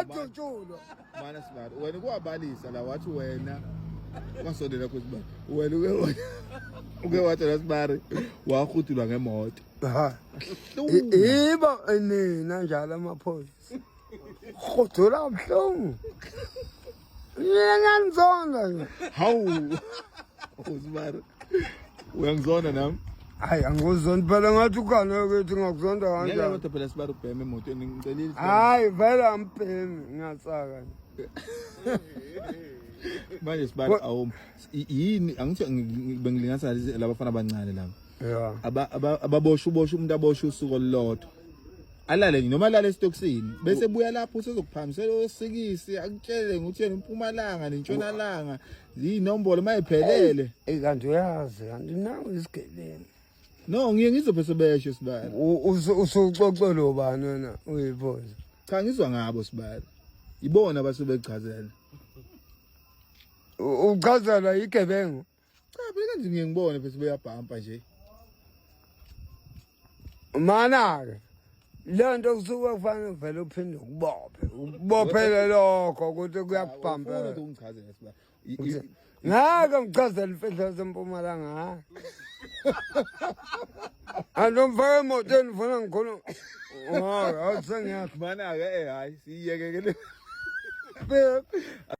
Ngadutshulwa. Mana sibari wena kuwabalisa la wathi wena wasondela kusibari wena uke wathi la sibari wahudulwa ngemoto. Ha. Iba nina njalo amaphoyisa. Rhudula kabuhlungu. Mina ngiyanizonda nje. Hawu. Usibari. Uyangizonda nami? Hayi angikuzonda phela ngathi ukhona ukuthi ngakuzonda Ngeke kanjani. kodwa phela sibari ubheme emotweni ngicelile. Sibari. Hayi vele angibhemi ngiyatsaka nje. Manje sibari awum yini angithi bengilinganisa labafana abancane laba. Yeah. Ababoshwa uboshwa umuntu aboshwe usuku olulodwa. Alale nje noma alale esitokisini bese buya lapho usezokuphambisela osikisi akutshele ngokuthi yena impumalanga nentshonalanga ziyinombolo mayiphelele. Ey kanti uyazi kanti nawe isigebengu. No ngiye ngizwe bese besho sibali. Usuxoxela ubani wena uyiphoyisa? Cha ngizwa ngabo sibali. Ibona abasebechazela. Uchazela igebengu. Cha phela kanje ngiye ngibone bese beyabhampa nje. Mana-ke le nto kusuke kufanele uvele uphinde ukubophe ukubophele lokho ukuthi kuyakubhampela. Ufuna ungichazele sibali. Ngeke ngichazele imfihlo yasempumalanga hayi. Andomfaka emotweni ufuna ngikhuluma. Hayi, awusengiyazi. Mana-ke eh hayi siyiyeke ke le.